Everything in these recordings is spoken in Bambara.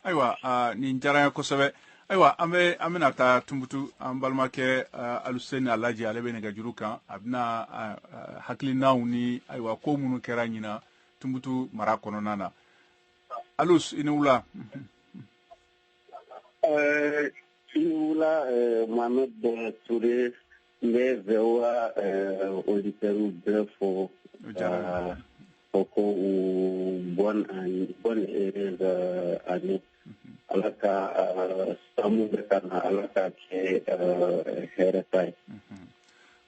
Ayiwa, nin diyara n ye kosɛbɛ. Ayiwa, an bɛna taa Tumutu, an balimakɛ Aluseni Alaji, ale bɛ nɛgɛjuru kan. A bɛna hakilinaw ni, ayiwa, ko minnu kɛra ɲinan Tumutu mara kɔnɔna na. Alus, i ni wula. I ni wula, Mohamed Touré. N bɛ VOA auditeurs bɛɛ fo, fɔ ko u bonne année, bonne heureuse année. Ala ka san mun bɛ ka na, Ala ka kɛ hɛrɛ ta ye.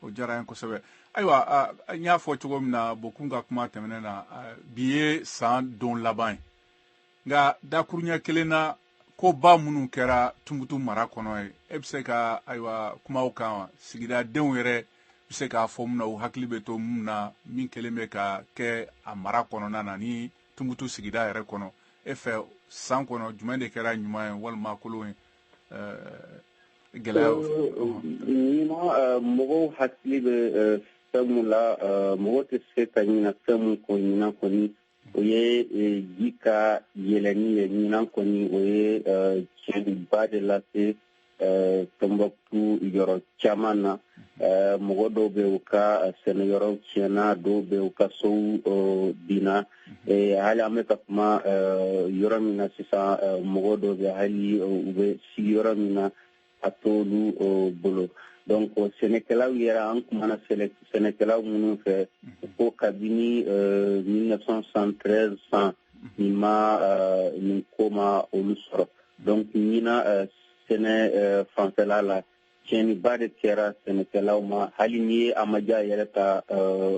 O diyara n ye kosɛbɛ. Ayiwa, n y'a fɔ cogo min na Bokun ka kuma tɛmɛnen na, bi ye san don laban ye, nka dakuruɲɛ kelen na, koba minnu kɛra Tumutu mara kɔnɔ ye, e bɛ se ka, ayiwa, kumaw kan wa? Sigidadenw yɛrɛ bɛ se k'a fɔ mun na, u hakili bɛ to mun na, min kɛlen bɛ ka kɛ a mara kɔnɔna na ni Tumutu sigida yɛrɛ kɔnɔ? E fɛ, san kɔnɔ, jumɛn de kɛra ɲuman ye walima kolon ye, gɛlɛya? Ɲinan, mɔgɔw hakili bɛ fɛn mun la, mɔgɔ tɛ se ka ɲina fɛn mun kɔ ɲinan kɔni, o ye ji ka yɛlɛnni ye. Ɲinan kɔni, o ye tiɲɛniba de lase Tɔnbɔkutu yɔrɔ caman na. Mɔgɔ dɔw bɛ, u ka sɛnɛyɔrɔw tiɲɛna, dɔw bɛ, u ka sow binna. Hali an bɛ ka kuma yɔrɔ min na sisan, mɔgɔ dɔw bɛ, hali u bɛ sigi yɔrɔ min na, a t'olu bolo. Donc sɛnɛkɛlaw yɛrɛ, an kumana sɛnɛkɛlaw minnu fɛ, ko kabini 1973 san, nin ma nin ko ma olu sɔrɔ. Donc ɲinan, sɛnɛ fanfɛla la, tiɲɛniba de kɛra sɛnɛkɛlaw ma. Hali n'i ye Amaja yɛrɛ ta,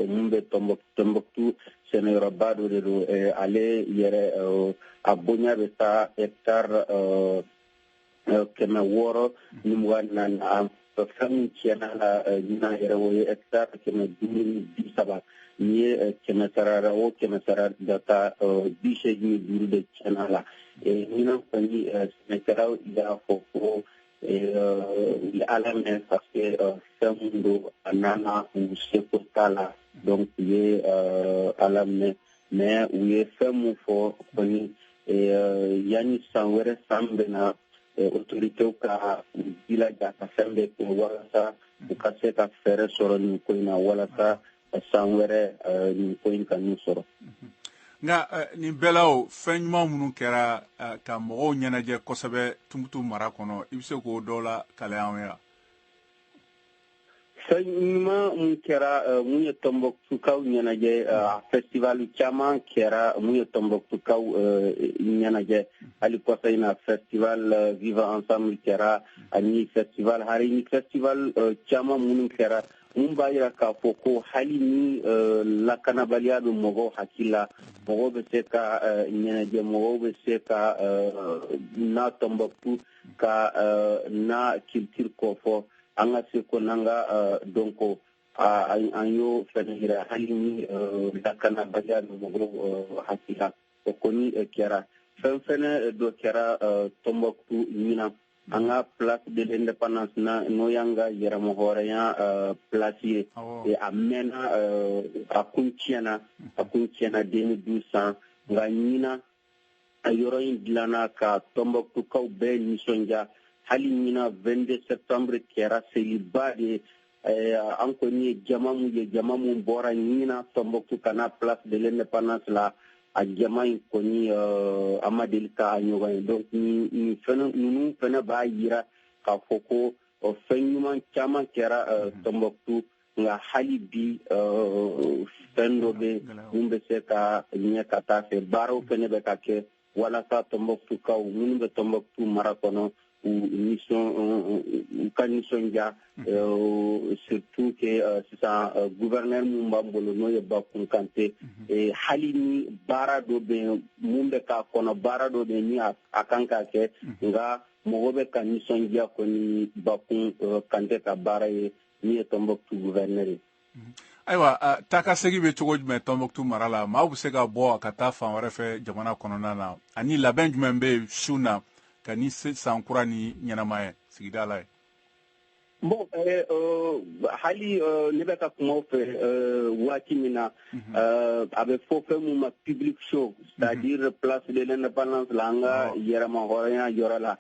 mun bɛ Tɔnbɔkutu, sɛnɛyɔrɔba dɔ de don. Ale yɛrɛ, a bonya bɛ taa hectare 624. A fɛn min tiɲɛna la ɲinan yɛrɛ, o ye hectare 530. N'i ye 100 sara o 100 sara da, 85 de tiɲɛna la ɲinan kɔni. Sɛnɛkɛlaw y'a fɔ ko u ye Ala mɛn, parce que fɛn mun don, a nana, u seko t'a la. Donc u ye Ala minɛ, mais u ye fɛn mun fɔ kɔni, yanni san wɛrɛ, san bɛ na, autorités ka u jilaja ka fɛn bɛɛ kɛ walasa u ka se ka fɛɛrɛ sɔrɔ nin ko in na, walasa san wɛrɛ nin ko in ka n'u sɔrɔ. Nka nin bɛɛ la, o fɛn ɲuman minnu kɛra ka mɔgɔw ɲɛnajɛ kosɛbɛ Tumutu mara kɔnɔ, i bɛ se k'o dɔw la kalaya an ye wa? Fɛn ɲuman mun kɛra, mun ye Tɔnbɔkutukaw ɲɛnajɛ, festival caman kɛra mun ye Tɔnbɔkutukaw ɲɛnajɛ. Hali kɔsa in na, festival Vivre Ensemble kɛra, ani festival hari ni festival caman minnu kɛra, mun b'a yira k'a fɔ ko hali ni lakanabaliya bɛ mɔgɔw hakili la, mɔgɔw bɛ se ka ɲɛnajɛ, mɔgɔw bɛ se ka na Tɔnbɔkutu ka na culture kɔfɔ, an ka seko n'an ka dɔnko, an y'o fɛnɛ yira. Hali ni lakanabaliya bɛ mɔgɔw hakili la, o kɔni kɛra. Fɛn fɛnɛ dɔ kɛra Tɔnbɔkutu ɲinan, an ka Place de l'Indépendance na, n'o y'an ka yɛrɛmahɔrɔnya place ye, a mɛnna, a kun tiɲɛna, a kun tiɲɛna 2012 san. Nka ɲinan, a yɔrɔ in dilanna ka Tɔnbɔkutukaw bɛɛ nisɔndiya. Hali ɲinan, 22 septembre kɛra seliba de ye. An kɔni ye jama mun ye, jama mun bɔra ɲinan Tɔnbɔkutu ka na Place de l'Indépendance la, a jama in kɔni, an ma deli k'a ɲɔgɔn ye. Donc nin fɛnɛ, ninnu fɛnɛ b'a yira k'a fɔ ko fɛn ɲuman caman kɛra Tɔnbɔkutu. Nka hali bi, fɛn dɔ bɛ mun bɛ se ka ɲɛ ka taa fɛ. Baaraw fɛnɛ bɛ ka kɛ walasa Tɔnbɔkutukaw minnu bɛ Tɔnbɔkutu mara kɔnɔ, u nisɔn u ka nisɔndiya, surtout que sisan gouverneur mun b'an bolo, n'o ye Bakun Kante, hali ni baara dɔ bɛ yen mun bɛ k'a kɔnɔ, baara dɔ bɛ yen ni a kan ka kɛ, nka mɔgɔ bɛ ka nisɔndiya kɔni Bakun Kante ka baara ye, min ye Tɔnbɔkutu gouverneur ye. Ayiwa, taa ka segin bɛ cogo jumɛn Tɔnbɔkutu mara la? Maaw bɛ se ka bɔ ka taa fan wɛrɛ fɛ jamana kɔnɔna na, ani labɛn jumɛn bɛ yen su na ka ni san kura ni ɲɛnamaya sigida la ye? Bon, hali ne bɛ ka kuma fɛ waati min na, a bɛ fɔ fɛn mun ma public show, c'est-à-dire place de l'Indépendance la, an ka yɛrɛma hɔrɔnya yɔrɔ la,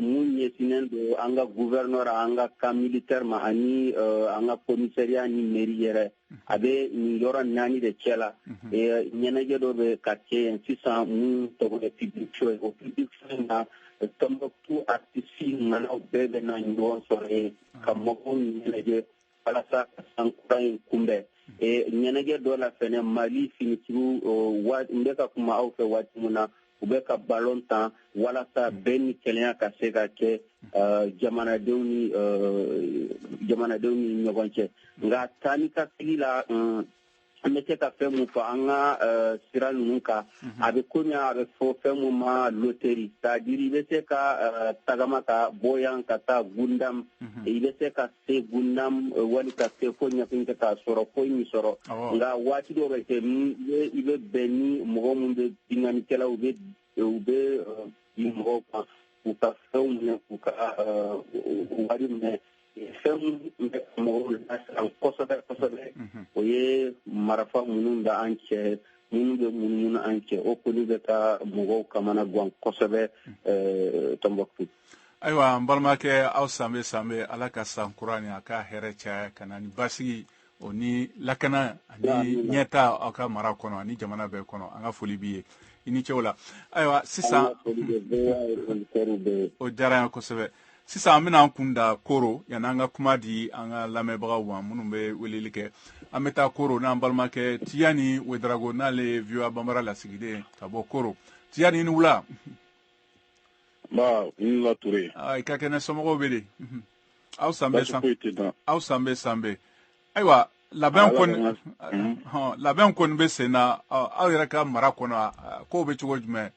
mun ɲɛsinnen don an ka gouverneur, an ka camp militaire ma, ani an ka commissariat ni mairie yɛrɛ. A bɛ nin yɔrɔ naani de cɛ la. Ɲɛnajɛ dɔ bɛ ka kɛ yen sisan mun tɔgɔ ye public show ye. O public show in na, Tombouctou artiste ŋanaw bɛɛ bɛ na ɲɔgɔn sɔrɔ yen ka mɔgɔw ɲɛnajɛ walasa ka san kura in kunbɛn. Ɲɛnajɛ dɔ la fɛnɛ, Mali finitigiw, n bɛ ka kuma aw fɛ waati min na, u bɛ ka balon tan walasa bɛn ni kɛnɛya ka se ka kɛ jamanadenw ni ɲɔgɔn cɛ. Nka taa ni ka segi la, an bɛ se ka fɛn mun fɔ an ka sira ninnu kan, a bɛ komi a bɛ fɔ fɛn mun ma loterie, c'est-à-dire i bɛ se ka tagama ka bɔ yan ka taa Gundam, i bɛ se ka se Gundam wali ka se fo Ɲafinke k'a sɔrɔ foyi min sɔrɔ. Nka waati dɔw bɛ kɛ, i bɛ bɛn ni mɔgɔ mun bɛ binkannikɛlaw, u bɛ bin mɔgɔw kan k'u ka fɛnw minɛ, k'u ka wari minɛ. Fɛn min bɛ mɔgɔw lasiran kosɛbɛ kosɛbɛ, o ye marifa minnu bɛ an cɛ, minnu bɛ munumunu an cɛ. O kɔni bɛ ka mɔgɔw kamana gan kosɛbɛ Tombouctou. Ayiwa, n balimakɛ, aw sanbe sanbe. Ala ka san kura ni a ka hɛrɛ caya ka na ni basigi o ni lakana ani ɲɛta aw ka mara kɔnɔ ani jamana bɛɛ kɔnɔ. An ka foli b'i ye, i ni ce o la. Ayiwa, sisan o diyara an ye kosɛbɛ. Sisan an bɛna an kun da Koro. Yanni an ka kuma di an ka lamɛnbagaw ma minnu bɛ weleli kɛ, an bɛ taa Koro n'an balimakɛ Tiyani Wedarago, n'ale ye VOA Banbara lasigiden ka bɔ Koro. Tiyani, ni wula. Ba, i ni wula, Ture. I ka kɛnɛ, somɔgɔw bɛ di? Aw san bɛ san, aw san bɛ san bɛ. Ayiwa, labɛn kɔni bɛ sen na aw yɛrɛ ka mara kɔnɔ. Kow bɛ cogo jumɛn?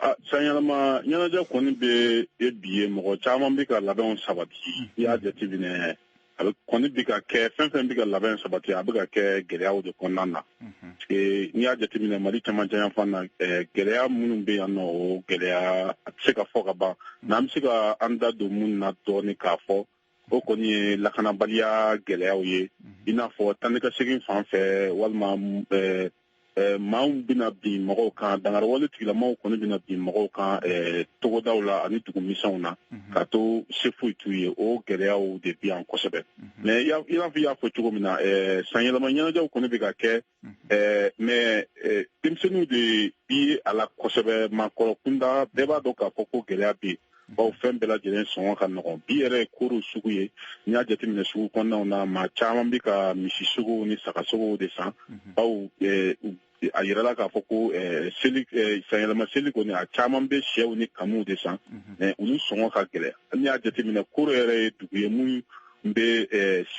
Sanyɛlɛma ɲɛnajɛ kɔni bɛ e bi ye, mɔgɔ caman bɛ ka labɛnw sabati. I y'a jateminɛ, a bɛ kɔni bɛ ka kɛ, fɛn fɛn bɛ ka labɛn sabati, a bɛ ka kɛ gɛlɛyaw de kɔnɔna na, parce que n'i y'a jateminɛ Mali camancɛ yanfan na, gɛlɛya minnu bɛ yan nɔ, o gɛlɛya a tɛ se ka fɔ ka ban. N'an bɛ se ka an da don mun na dɔɔni k'a fɔ, o kɔni ye lakanabaliya gɛlɛyaw ye, i n'a fɔ tan ni ka segin fan fɛ, walima maaw bɛna bin mɔgɔw kan, dankariwale tigilamaw kɔni bɛna bin mɔgɔw kan togodaw la ani dugumisɛnw na, ka to se foyi t'u ye. O gɛlɛyaw de bi yan kosɛbɛ. Mais i n'a fɔ i y'a fɔ cogo min na, sanyɛlɛma ɲɛnajɛw kɔni bɛ ka kɛ, mais denmisɛnninw de bi a la kosɛbɛ. Maakɔrɔ kunda, bɛɛ b'a dɔn k'a fɔ ko gɛlɛya bɛ yen, bawo fɛn bɛɛ lajɛlen sɔngɔ ka nɔgɔn. Bi yɛrɛ ye Koro sugu ye. N'i y'a jateminɛ sugu kɔnɔnaw na, maa caman bɛ ka misi sogow ni saga sogow de san, bawo a yirala k'a fɔ ko seli, sanyɛlɛma seli kɔni, a caman bɛ sɛw ni kamiw de san, mais olu sɔngɔ ka gɛlɛn. N'i y'a jateminɛ, Koro yɛrɛ ye dugu ye mun bɛ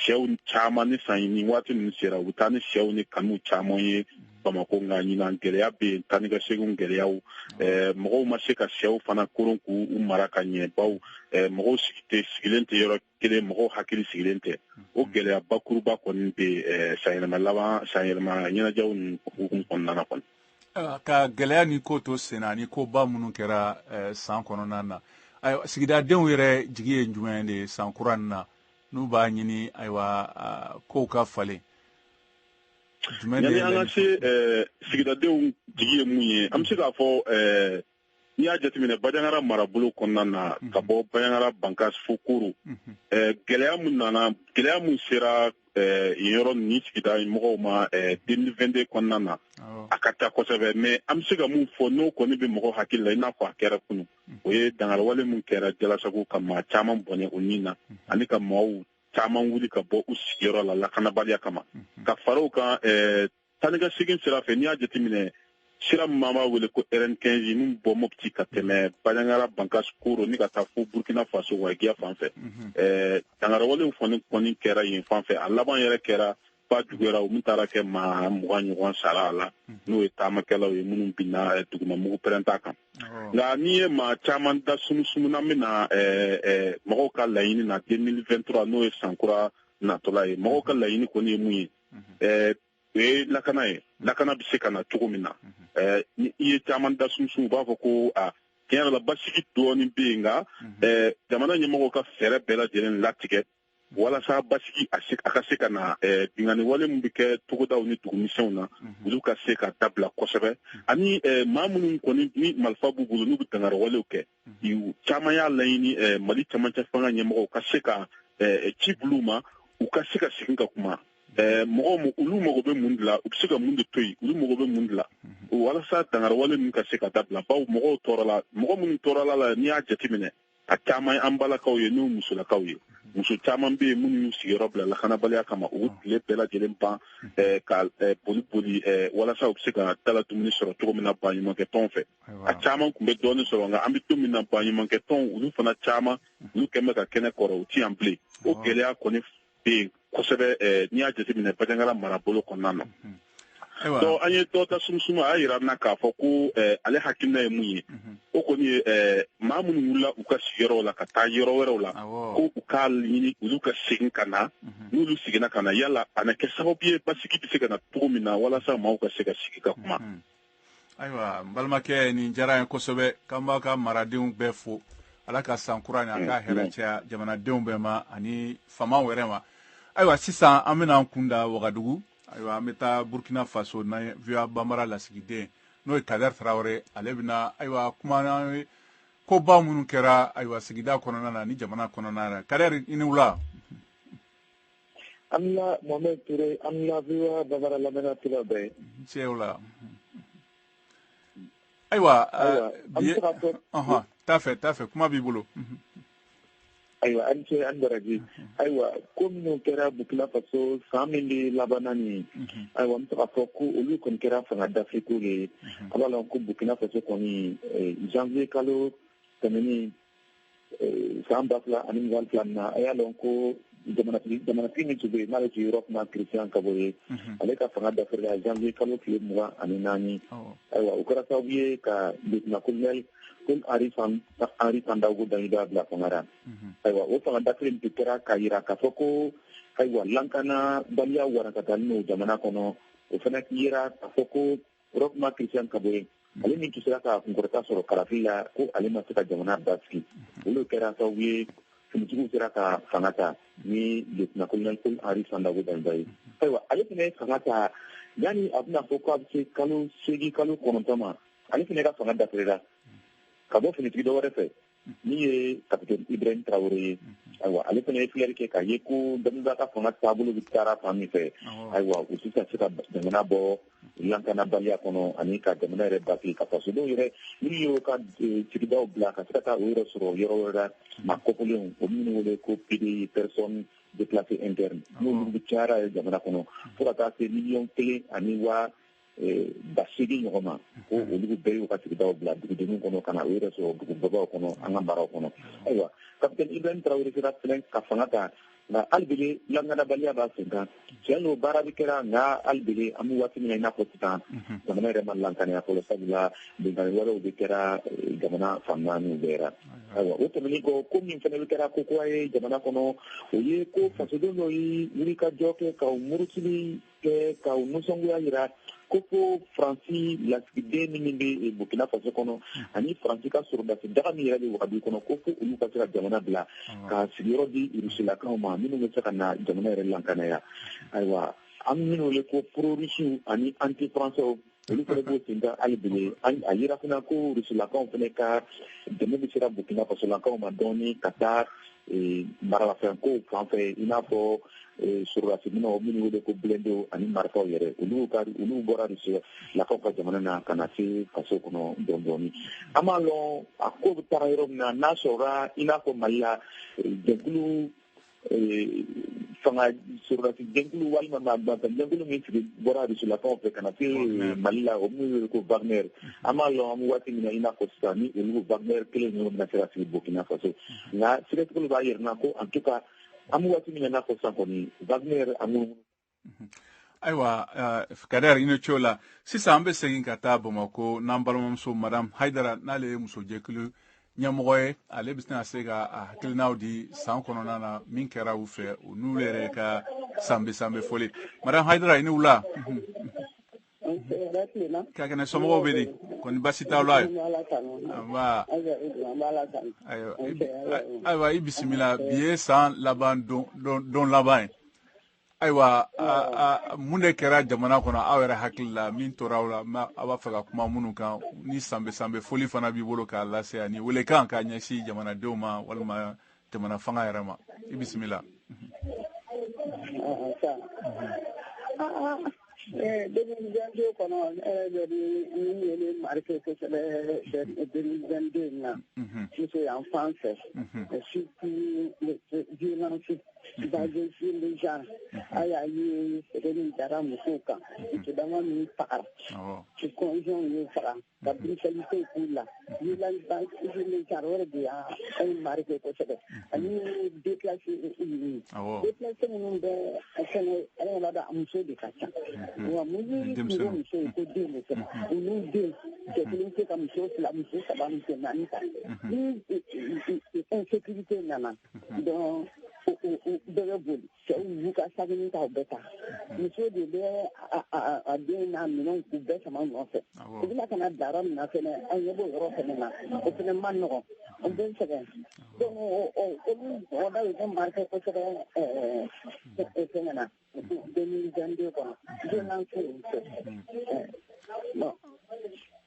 sɛw caman ni san. Ni waati ninnu sera, u bɛ taa ni sɛw ni kamiw caman ye Bamakɔ. Nka ɲinan, gɛlɛya bɛ yen, taa ni ka segin gɛlɛyaw, mɔgɔw ma se ka sɛw fana koron k'u mara ka ɲɛ, bawo mɔgɔw sigi tɛ, sigilen tɛ yɔrɔ kelen, mɔgɔw hakili sigilen tɛ. O gɛlɛya bakuruba kɔni bɛ sanyɛlɛma laban, sanyɛlɛma ɲɛnajɛw ninnu hukumu kɔnɔna na kɔni. Ka gɛlɛya ni ko to sen na, ni koba minnu kɛra san kɔnɔna na, ayiwa, sigidadenw yɛrɛ jigi ye jumɛn de ye san kura nin na, n'u b'a ɲini, ayiwa, kow ka falen? Yanni an ka se sigidadenw jigi ye mun ye, an bɛ se k'a fɔ, n'i y'a jateminɛ Bandiagara marabolo kɔnɔna na, ka bɔ Bandiagara, Bankass fo Koro, gɛlɛya mun nana, gɛlɛya mun sera yen yɔrɔ ni sigida mɔgɔw ma 2022 kɔnɔna na, a ka ca kosɛbɛ. Mais an bɛ se ka mun fɔ, n'o kɔni bɛ mɔgɔ hakili la i n'a fɔ a kɛra kunun, o ye dankariwale mun kɛra Jalasago, ka maa caman bɔnɛ o nin na, ani ka maaw caman wuli ka bɔ u sigiyɔrɔ la lakanabaliya kama. Ka fara o kan, taa ni ka segin sira fɛ, n'i y'a jateminɛ, sira min b'an b'a wele ko RN 15, min bɔ Mopti ka tɛmɛ Bandiagara, Bankass, Koro ni ka taa fo Burkina Faso Wagiya fan fɛ, dankariwalew kɔni kɛra yen fan fɛ. A laban yɛrɛ kɛra ba juguyara, o min taara kɛ maa 20 ɲɔgɔn sara a la, n'o ye taamakɛlaw ye minnu binna duguma mugu pɛrɛnta kan. Nka n'i ye maa caman da sumusumu, n'an bɛna mɔgɔw ka laɲini na 2023, n'o ye sankura natɔla ye, mɔgɔw ka laɲini kɔni ye mun ye? O ye lakana ye. Lakana bɛ se ka na cogo min na, ni i ye caman da sumusumu, u b'a fɔ ko a Tiɲɛ yɛrɛ la, basigi dɔɔnin bɛ yen, nka jamana ɲɛmɔgɔw ka fɛɛrɛ bɛɛ lajɛlen latigɛ walasa basigi a ka se ka na. Binkanni wale min bɛ kɛ togodaw ni dugumisɛnw na, olu ka se ka dabila kosɛbɛ. Ani maa minnu kɔni ni marifa b'u bolo, n'u bɛ dankari walew kɛ, caman y'a laɲini Mali camancɛ fanga ɲɛmɔgɔw ka se ka ci bila u ma, u ka se ka segin ka kuma mɔgɔw. Olu mago bɛ mun de la? U bɛ se ka mun de to yen? Olu mago bɛ mun de la walasa dankari wale ninnu ka se ka dabila? Bawo mɔgɔw tɔɔrɔla. Mɔgɔ minnu tɔɔrɔla la, n'i y'a jateminɛ, a caman ye an balakaw ye, n'u musolakaw ye. Muso caman bɛ yen minnu y'u sigiyɔrɔ bila lakanabaliya kama. U bɛ tile bɛɛ lajɛlen ban ka boli boli walasa u bɛ se ka dala dumuni sɔrɔ cogo min na baɲumankɛ tɔnw fɛ. A caman tun bɛ dɔɔnin sɔrɔ, nka an bɛ don min na, baɲumankɛ tɔnw, olu fana caman, olu kɛn bɛ ka kɛnɛ kɔrɔ, u ti yan bilen. O gɛlɛya kɔni bɛ yen kosɛbɛ, n'i y'a jateminɛ Banjagara marabolo kɔnɔna na. Donc an ye dɔ ta sumusumu, a y'a yira n na k'a fɔ ko ale hakilina ye mun ye, o kɔni ye maa minnu wulila u ka sigiyɔrɔw la ka taa yɔrɔ wɛrɛw la, ko u k'a ɲini olu ka segin ka na. N'olu seginna ka na, yala a na kɛ sababu ye basigi bɛ se ka na cogo min na, walasa maaw ka se ka sigi ka kuma. Ayiwa, n balimakɛ, nin diyara n ye kosɛbɛ. K'an b'a ka maradenw bɛɛ fo. Ala ka san kura nin, a ka hɛrɛ caya jamanadenw bɛɛ ma ani faamaw yɛrɛ ma. Ayiwa, sisan an bɛna an kun da Wagadugu. Ayiwa, an bɛ taa Burkina Faso na, VOA Banbara lasigiden, n'o ye Kader Tarawele, ale bɛna, ayiwa, kuma n'an ye koba minnu kɛra, ayiwa, sigida kɔnɔna na ni jamana kɔnɔna na. Kader, i ni wula. An la, Mohamed Touré, an la VOA Banbara lamɛnna bɛɛ. Cɛ o la. Ayiwa, bi t'a fɛ, t'a fɛ, kuma b'i bolo. Ayiwa, an ce, an baraji. Ayiwa, ko minnu kɛra Burkina Faso san min bɛ labanna nin ye, ayiwa, n bɛ se k'a fɔ ko olu kɔni kɛra fanga dafiriko de ye. A b'a lɔn ko Burkina Faso kɔni, janvier kalo tɛmɛnen san 2022 na, a y'a lɔn ko jamanatigi min tun bɛ yen, n'ale tun ye Roch Marc Christian Kaboré ye, ale ka fanga dafirila janvier kalo tile 24. Ayiwa, o kɛra sababu ye ka lieutenant colonel Paul Henri Sandaogo Damiba bila fanga la. Ayiwa, o fanga dafiri in tun kɛra k'a yira k'a fɔ ko, ayiwa, lankanabaliya warakatalen don jamana kɔnɔ. O fana yera k'a fɔ ko Roch Marc Christian Kaboré, ale min tun sera ka kunkɔrɔta sɔrɔ kalafili la, ko ale ma se ka jamana basigi. Olu kɛra sababu ye finitigiw sera ka fanga ta ni lieutenant colonel Paul Henri Sandaogo Damiba ye. Ayiwa, ale fana ye fanga ta, yanni a bɛna fɔ ko a bɛ se kalo 8, kalo 9 ma, ale fana ka fanga dafirila ka bɔ finitigi dɔ wɛrɛ fɛ, min ye capitaine Ibrahim Traoré ye. Ayiwa, ale fana ye filɛli kɛ k'a ye ko Damiba ka fanga taabolo bɛ taara fan min fɛ, ayiwa, u tɛ se ka jamana bɔ lankanabaliya kɔnɔ ani ka jamana yɛrɛ basigi, ka fasodenw yɛrɛ minnu y'o ka sigidaw bila ka se ka taa o yɛrɛ sɔrɔ yɔrɔ wɛrɛ la, maa kɔkɔlenw, o minnu wele ko PDI, personnes déplacées internes, n'olu bɛ cayara jamana kɔnɔ fo ka taa se 1,8 million ɲɔgɔn ma, ko olu bɛɛ y'u ka sigidaw bila dugudenninw kɔnɔ ka na u yɛrɛ sɔrɔ dugubabaw kɔnɔ, an ka maraw kɔnɔ. Ayiwa, capitaine Ibrahim Traoré sera fɛnɛ ka fanga ta, nka hali bele lankanabaliya b'a sen kan. Tiɲɛ don, baara bɛ kɛra, nka hali bele an bɛ waati min na i n'a fɔ sisan, jamana yɛrɛ ma lankanaya fɔlɔ, sabula binkanni walew bɛ kɛra jamana fan naani bɛɛ la. Ayiwa, o tɛmɛnen kɔ, ko min fana bɛ kɛra ko kura ye jamana kɔnɔ, o ye ko fasoden dɔw ye wulikajɔ kɛ ka murutili kɛ, ka u nisɔngoya yira ko fo Faransi lasigiden min bɛ Burkina Faso kɔnɔ ani Faransi ka sɔrɔdasi daga min yɛrɛ bɛ Wagadugu kɔnɔ, ko fo olu ka se ka jamana bila ka sigiyɔrɔ di Rusilakaw ma minnu bɛ se ka na jamana yɛrɛ lankanaya. Ayiwa, an minnu wele ko pro-russe ani anti-français, olu fana b'o sen kan hali bi. A yira fana ko Rusilakaw fana ka dɛmɛ bɛ sera Burkina Fasolakaw ma dɔɔni ka taa maralafɛn kow fan fɛ, i n'a fɔ sɔrɔdasi minɛnw minnu wele ko blindés ani marifaw yɛrɛ. Olu bɔra Rusilakaw ka jamana na ka na se faso kɔnɔ dɔɔni dɔɔni. An b'a lɔn a ko bɛ taga yɔrɔ min na, n'a sɔrɔla i n'a fɔ Mali la, jɛkulu fanga sɔrɔdasi jɛkulu walima marifa jɛkulu min sigi bɔra Rusilakaw fɛ ka na se Mali la, o minnu wele ko Wagner, an b'a lɔn an bɛ waati min na i n'a fɔ sisan, ni olu Wagner kelen ninnu bɛna se ka sigi Burkina Faso. Nka sɛgɛsɛgɛliw b'a yira ko, en tout cas, an bɛ waati min na i n'a fɔ sisan kɔni, Wagner a ŋunuŋunu. Ayiwa, Kader, i ni ce o la. Sisan an bɛ segin ka taa Bamako n'an balimamuso Madame Hayidara, n'ale ye musojɛkulu ɲɛmɔgɔ ye. Ale bɛ tɛna se ka a hakilinaw di san kɔnɔna na min kɛra u fɛ, u n'u yɛrɛ ka sanbe sanbe fɔli. Madame Hayidara, i ni wula. Ka kɛnɛ, somɔgɔw bɛ di? Kɔni baasi t'aw la ye? Nba. Ayiwa, i bisimila. Bi ye san laban don laban ye. Ayiwa, mun de kɛra jamana kɔnɔ aw yɛrɛ hakili la, min tora aw la, aw b'a fɛ ka kuma minnu kan? Ni sanbɛ sanbɛ foli fana b'i bolo k'a lase, ani welekan k'a ɲɛsin jamanadenw ma walima jamana fanga yɛrɛ ma, i bisimila. 2022 kɔnɔ, ne yɛrɛ bɛ min ye ne marqué kosɛbɛ 2022 in na, muso yan fan fɛ, surtout violence basée sur le genre. A y'a ye sɛgɛn min dara musow kan, muso dama min fagara, conjoint y'u faga ka brutalité k'u la, violence basée sur le genre, o de y'an marqué kosɛbɛ. Ani déplacé ninnu, déplacé minnu bɛ fɛnɛ, ala b'a dɔn a muso de ka ca wa. Mun tun ko muso ye ko den de sɔrɔ, olu den cɛ kelen tɛ ka muso fila, muso saba, muso naani ta. Ni insécurité nana donc, bɛɛ bɛ boli, cɛw b'u ka sagini ta, u bɛ taa. Muso de bɛ a den n'a minɛnw k'u bɛɛ sama nɔfɛ. U bɛna ka na bila yɔrɔ min na fɛnɛ, an ɲɛ b'o yɔrɔ fɛnɛ na, o fɛnɛ man nɔgɔn, o bɛ sɛgɛn. Donc olu mɔgɔ ye ne marqué kosɛbɛ fɛngɛ na 2022 kɔnɔ, violence fɛ bon.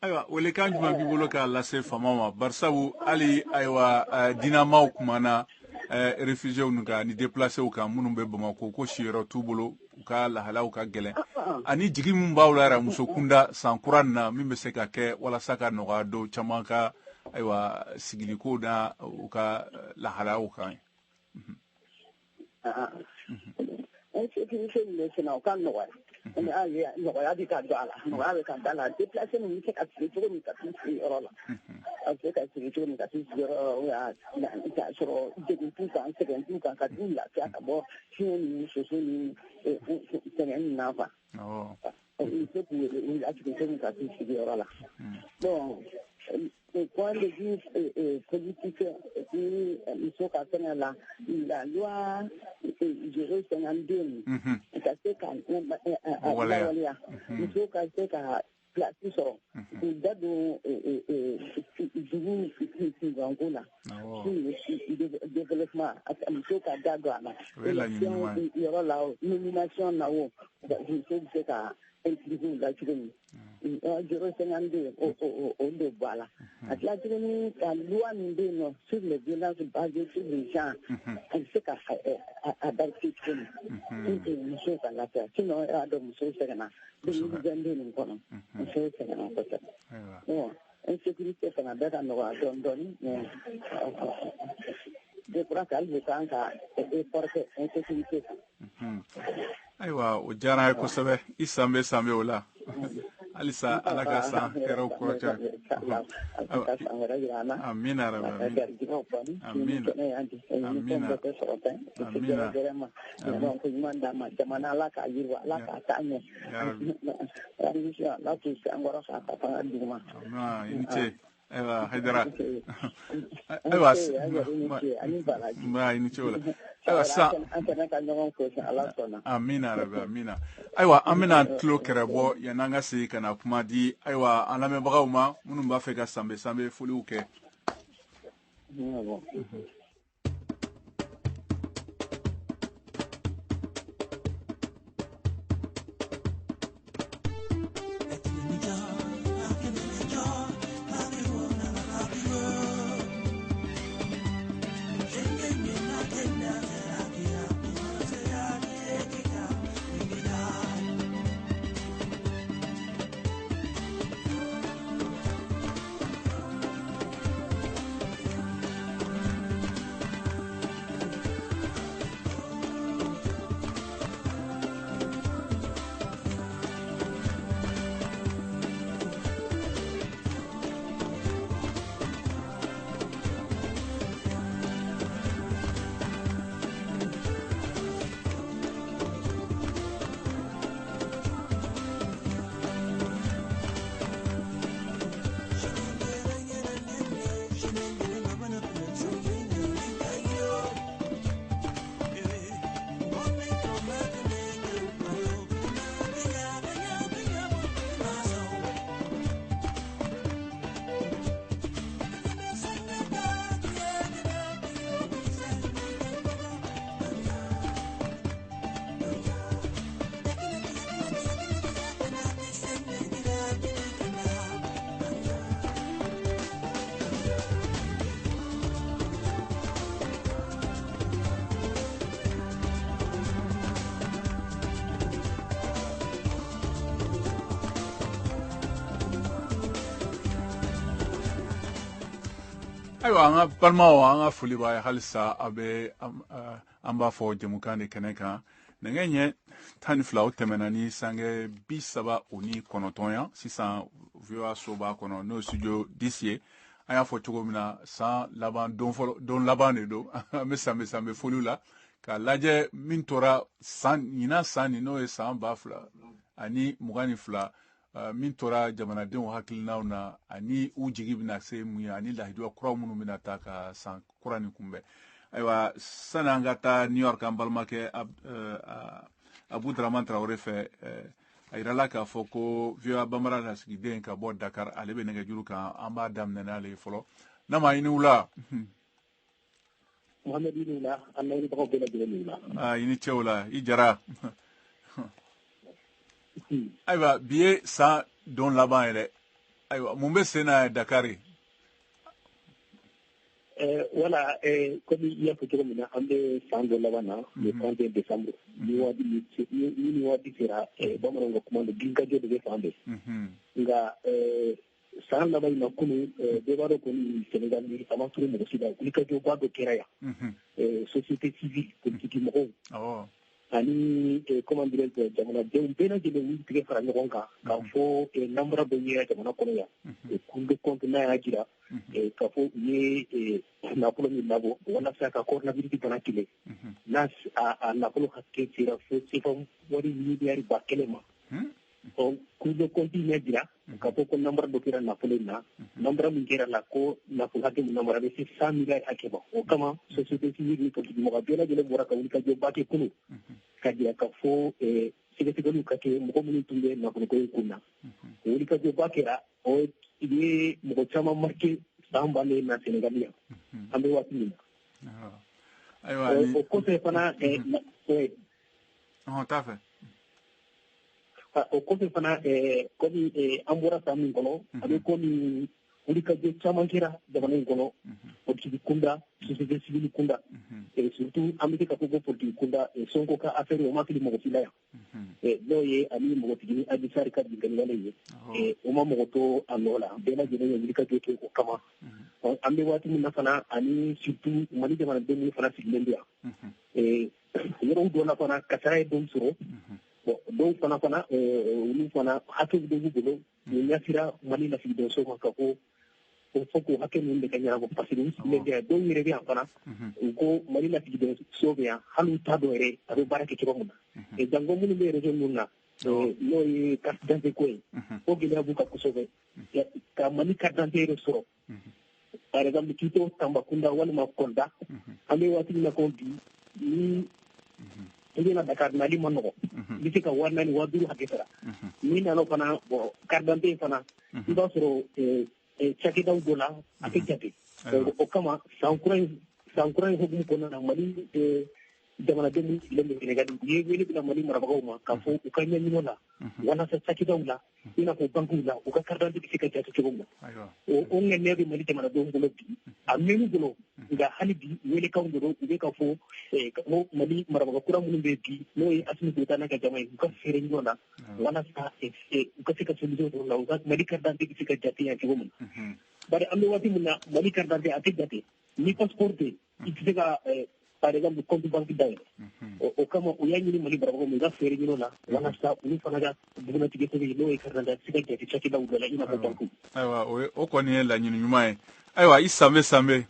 Ayiwa, welekan jumɛn b'i bolo k'a lase faamaw ma? Barisabu hali, ayiwa, dinamaw kumana réfugiés ninnu kan ani déplacés kan minnu bɛ Bamakɔ, ko siyɔrɔ t'u bolo, u ka lahalaw ka gɛlɛn, ani jigi min b'aw la yɛrɛ muso kunda san kura nin na, min bɛ se ka kɛ walasa ka nɔgɔya don caman ka, ayiwa, sigiliko na u ka lahalaw kan. Insécurité min bɛ sen na, o ka nɔgɔya. Y'a ye nɔgɔya bɛ ka don a la, nɔgɔya bɛ ka don a la. Déplacé ninnu bɛ se ka sigi cogo min ka t'u sigi yɔrɔ la, a bɛ se ka sigi cogo min ka t'u sigi yɔrɔ la, k'a sɔrɔ degun t'u kan, sɛgɛn t'u kan, ka t'u lafiya ka bɔ fiɲɛ ni soso ni sɛgɛn ninnu na quoi. U bɛ se k'u lasigi cogo min ka t'u sigi yɔrɔ la. Bon, au point de vue politique et puis muso ka fɛngɛ la, la loi 052 ka se ka lawaleya, muso ka se ka place sɔrɔ k'u da don dugu kunkanko la, développement, muso ka da don a la, élection yɔrɔ la, nomination na, o muso bɛ se ka impliqué u la cogo min. 052, o de bɔ a la. A tila tuguni ka loi min bɛ yen nɔ sur les violences basées sur le genre, a bɛ se ka adapté cogo min pour que musow ka lafiya. Sinon e y'a dɔn musow sɛgɛnna 2022 nin kɔnɔ, musow sɛgɛnna kosɛbɛ. Bon, insécurité fana bɛ ka nɔgɔya dɔɔni dɔɔni, mais je crois que hali bi kan ka effort kɛ insécurité kan. Ayiwa, o diyara an ye kosɛbɛ. I san bɛ san bɛ o la halisa, Ala ka san hɛrɛw kɔrɔta. Amina rabi. Amina, amina, amina. Jamana, Ala k'a yiriwa, Ala k'a taa ɲɛ, Ala k'u se an kɔrɔ k'a ka fanga d'u ma. I ni ce. Ayiwa Hayidara, ayiwa, nba, i ni ce o la. Ayiwa sisan an fana ka ɲɔgɔn fo, Ala sɔnna. Amina rabi, amina. Ayiwa, an bɛna tulo kɛrɛ bɔ yan'an ka segin ka na kuma di, ayiwa, an lamɛnbagaw ma minnu b'a fɛ ka sanbɛ sanbɛ foliw kɛ. Ayiwa, an ka balimaw, an ka foli b'a ye halisa. A bɛ an b'a fɔ jɛmukan de kɛnɛ kan. Nɛgɛ ɲɛ 12, o tɛmɛna ni sanga 39 yan sisan, VOA soba kɔnɔ, n'o ye studio 10 ye. An y'a fɔ cogo min na, san laban don fɔlɔ, don laban de don. An bɛ sanbɛ sanbɛ foliw la k'a lajɛ min tora san ɲinan, san nin, n'o ye san 2022, min tora jamanadenw hakilinaw na ani u jigi bɛna se mun ye, ani lahiduya kuraw minnu bɛna ta ka san kura nin kunbɛn. Ayiwa, sani an ka taa New York, an balimakɛ Abu Dramane Traoré fɛ, a yirala k'a fɔ ko VOA Bambara lasigiden ka bɔ Dakar, ale bɛ nɛgɛjuru kan. An b'a daminɛ n'ale ye fɔlɔ. N'a ma i ni wula. Mohamed, i ni wula, an lamɛnbagaw bɛɛ lajɛlen ni wula. I ni ce o la, i jara. Ayiwa, bi ye san don laban ye dɛ. Ayiwa, mun bɛ sen na Dakar? Wala, komi i y'a fɔ cogo min na, an bɛ san dɔ laban na, le 31 décembre. Ni waati sera, bamananw ka kuma don, gilikajɔ de bɛ fan bɛɛ. Nka san laban in na, kunun, bɛɛ b'a dɔn kɔni, Sénégal a ma turu mɔgɔ si la, wulikajɔba dɔ kɛra yan. Société civile, politique mɔgɔw ani, comment dirais je, jamanadenw bɛɛ lajɛlen y'u tigɛ fara ɲɔgɔn kan k'a fɔ nanbara dɔ yera jamana kɔnɔ yan. Cour des comptes n'a y'a jira k'a fɔ u ye nafolo min labɔ walasa ka coronavirus bana kɛlɛ, n'a a nafolo hakɛ sera fo CFA wari miliyari 1000 ma. Cour des comptes ɲɛ jira k'a fɔ ko nanbara dɔ kɛra nafolo in na, nanbara min kɛra la, ko nafolo hakɛ min nanbara bɛ se 100 miliyari hakɛ ma. O kama, société civile ni politique mɔgɔ bɛɛ lajɛlen bɔra ka wulikajɔba kɛ kunun ka jira ka fɔ sɛgɛsɛgɛliw ka kɛ mɔgɔ minnu tun bɛ nafoloko in kun na. O wulikajɔba kɛra, o ye mɔgɔ caman marqué san bannen na Sénégal yan, an bɛ waati min na. Ayiwa. O kɔfɛ fana. T'a fɛ. O kɔfɛ fana, komi an bɔra san min kɔnɔ, a bɛ komi wulikajɔ caman kɛra jamana in kɔnɔ, politique kunda, société civile kunda, surtout an bɛ se ka fɔ ko politique kunda, Sonko ka affaire, o ma fili mɔgɔ si la yan, n'o ye ani npogotigini Adji Sarr ka binkanni ye, o ma mɔgɔ to a nɔ la, bɛɛ lajɛlen ye wulikajɔ kɛ o kama. An bɛ waati min na fana, ani surtout Mali jamanaden minnu fana sigilen bɛ yan, yɔrɔw dɔ la fana, kasara ye dɔw sɔrɔ. Bon, dɔw fana, olu fana hakɛw dɔ b'u bolo, u ɲɛsira Mali lasigidenso ma ka fɔ ko fo k'o hakɛ ninnu de ka ɲɛnabɔ, parce que u sigilen bɛ yan. Dɔw yɛrɛ bɛ yan fana, u ko Mali lasigidenso bɛ yan, hali u t'a dɔn yɛrɛ a bɛ baara kɛ cogo min na. Janko minnu bɛ région ninnu na, n'o ye carte d'identité ko ye, o gɛlɛya b'u kan kosɛbɛ ka Mali carte d'identité yɛrɛ sɔrɔ. Par exemple, k'i to Tambacounda walima Kolda, an bɛ waati min na ko bi, ni i bɛna Dakar, nali ma nɔgɔ, i bɛ se ka 4000, 5000 hakɛ sara. N'i nana fana, bon, carte d'identité fana, i b'a sɔrɔ cakɛdaw dɔ la, a tɛ jate. O kama, san kura in hukumu kɔnɔna na, Mali jamanaden minnu sigilen bɛ Sénégal, u ye wele bila Mali marabagaw ma k'a fɔ u ka ɲɛɲini la walasa cakɛdaw la, i n'a fɔ bankiw la, u ka carte d'identité bɛ se ka jate cogo min na. O ŋaniya bɛ Mali jamanadenw bolo bi, a mɛn'u bolo, nka hali bi welekanw de don, u bɛ ka fɔ ko Mali marabaga kura minnu bɛ bi, n'o ye Assimi Goïta n'a ka jama ye, u ka fɛɛrɛ ɲɔgɔn na walasa u ka se ka solution sɔrɔ la, u ka Mali carte d'identité bɛ se ka jate yan cogo min na. Bari an bɛ waati min na, Mali carte d'identité a tɛ jate. Ni passeport tɛ, i tɛ se ka, par exemple, compte banque dayɛlɛ. O kama, u y'a ɲini Mali marabagaw ma, u ka fɛɛrɛ ɲini o la walasa olu fana ka bugunnatigɛ sɛbɛn, n'o ye carte d'identité, a bɛ se ka jate cakɛdaw dɔ la, i n'a fɔ banque. Ayiwa, o kɔni ye laɲini ɲuman ye. Ayiwa, i sanbe sanbe,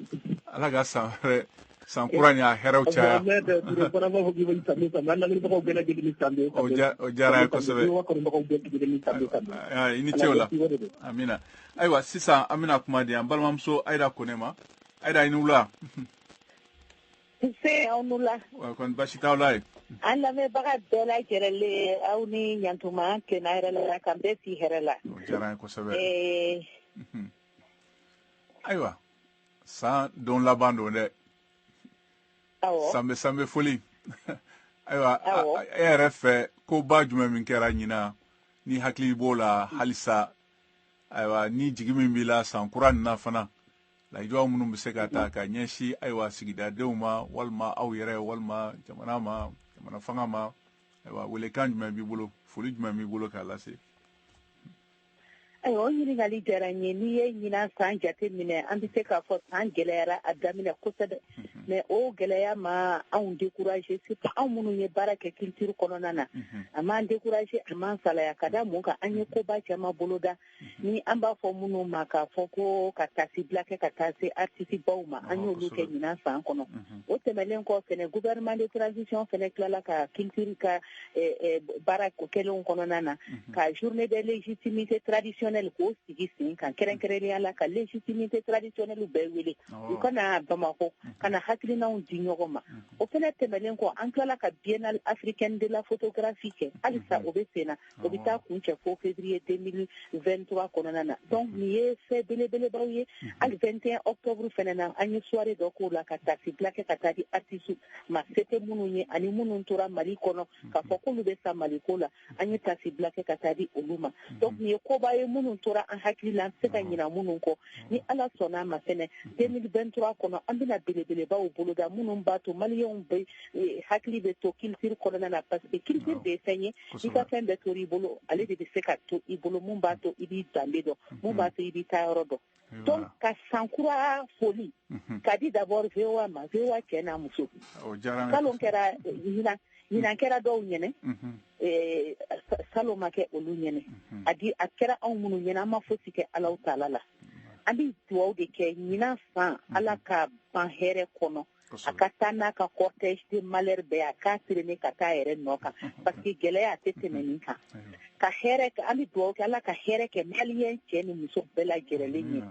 Ala ka san wɛrɛ, san kura ni a hɛrɛw caya. Fana b'a fɔ k'i bɛ sanbe sanbe, an lamɛnbagaw bɛɛ lajɛlen ni sanbe. O diyara n ye kosɛbɛ. Kanubagaw bɛɛ lajɛlen ni sanbe sanbe. I ni ce o la, amina. Ayiwa, sisan an bɛna kuma di an balimamuso Ayida Kone ma. Ayida, i ni wula. Nse, aw ni wula. Kɔni baasi t'aw la yen? An lamɛnbaga bɛɛ lajɛlen, aw ni ɲantuma kɛnɛ yɛrɛ la, k'an bɛɛ si hɛrɛ la. O diyara n ye kosɛbɛ. Ayiwa, san don laban don dɛ. Awɔ. Sanbɛ sanbɛ foli. Ayiwa, e yɛrɛ fɛ, koba jumɛn min kɛra ɲinan ni hakili b'o la halisa? Ayiwa, ni jigi min b'i la san kura nin na fana, layiduwa minnu bɛ se ka ta ka ɲɛsin, ayiwa, sigidadenw ma, walima aw yɛrɛ, walima jamana ma, jamana fanga ma, ayiwa, welekan jumɛn b'i bolo, foli jumɛn b'i bolo k'a lase? Ayiwa, o ɲininkali diyara n ye. N'i ye ɲinan san jate minɛ, an bɛ se k'a fɔ san gɛlɛyara a daminɛ kosɛbɛ, mais o gɛlɛya ma anw décourager, surtout anw minnu ye baara kɛ culture kɔnɔna na. A m'an décourager, a m'an salaya. Ka da mun kan? An ye koba caman boloda ni an b'a fɔ minnu ma k'a fɔ ko ka taasibila kɛ ka taa se artiste baw ma. An y'olu kɛ ɲinan san kɔnɔ. O tɛmɛnen kɔ fɛnɛ, gouvernement de transition fɛnɛ tilala ka culture ka baara kɛlenw kɔnɔna na, ka journée de légitimité traditionnelle k'o sigi sen kan, kɛrɛnkɛrɛnnenya la ka légitimité traditionnelle bɛɛ wele u ka na Bamakɔ ka na hakilinaw di ɲɔgɔn ma. O fɛnɛ tɛmɛnen kɔ, an tilala ka Biennale africaine de la photographie kɛ. Halisa o bɛ sen na, o bɛ taa kuncɛ fo février 2023 kɔnɔna na. Donc nin ye fɛn belebelebaw ye. Hali 21 octobre fɛnɛ na, an ye soirée dɔ k'o la ka taasibila kɛ ka taa di artiste ma se tɛ minnu ye ani minnu tora Mali kɔnɔ k'a fɔ k'olu bɛ sa Maliko la. An ye taasibila kɛ ka taa di olu ma. Donc nin ye koba ye minnu tora an hakili la, an tɛ se ka ɲina minnu kɔ. Ni Ala sɔnna a ma fɛnɛ, 2023 kɔnɔ, an bɛna belebelebaw boloda minnu b'a to Maliyɛnw bɛ hakili bɛ to culture kɔnɔna na, parce que culture de ye fɛn ye, i ka fɛn bɛɛ tora i bolo, ale de bɛ se ka to i bolo, mun b'a to i b'i danbe dɔn, mun b'a to i b'i taa yɔrɔ dɔn. Donc ka san kura foli ka di d'abord VOA ma, VOA cɛ n'a muso. Salon kɛra ɲinan, ɲinan kɛra dɔw ɲɛnɛ, salon ma kɛ olu ɲɛnɛ. A di a kɛra anw minnu ɲɛna, an ma fosi kɛ Alaw taala la. An bɛ dugawu de kɛ ɲinan san, Ala ka ban hɛrɛ kɔnɔ, a ka taa n'a ka cortège de malheur bɛɛ, a k'a traîner ka taa yɛrɛ nɔ kan, parce que gɛlɛya a tɛ tɛmɛ nin kan. Ka hɛrɛ, an bɛ dugawu kɛ Ala ka hɛrɛ kɛ Maliyɛn cɛ ni muso bɛɛ lajɛlen ye.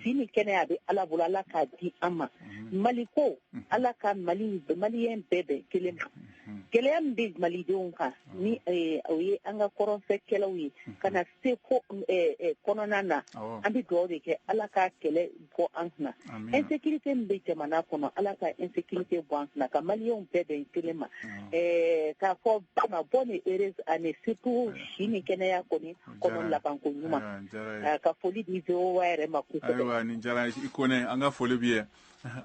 Si ni kɛnɛya a bɛ Ala bolo, Ala k'a di an ma. Mali ko, Ala ka Mali, Maliyɛn bɛɛ bɛn kelen ma. Gɛlɛya min bɛ Malidenw kan, ni o ye an ka kɔrɔnfɛkɛlaw ye ka na se fo kɔnɔna na, an bɛ dugawu de kɛ Ala ka kɛlɛ bɔ an kunna. Insécurité min bɛ jamana kɔnɔ, Ala ka insécurité bɔ an kunna, ka Maliyɛnw bɛɛ bɛn kelen ma. K'a fɔ bɛɛ ma bonne et heureuse année, surtout si ni kɛnɛya kɔni kɔnɔ labanko ɲuman. Ka foli di VOA yɛrɛ ma kosɛbɛ. Ayiwa, nin diyara i Kone, an ka foli b'i ye.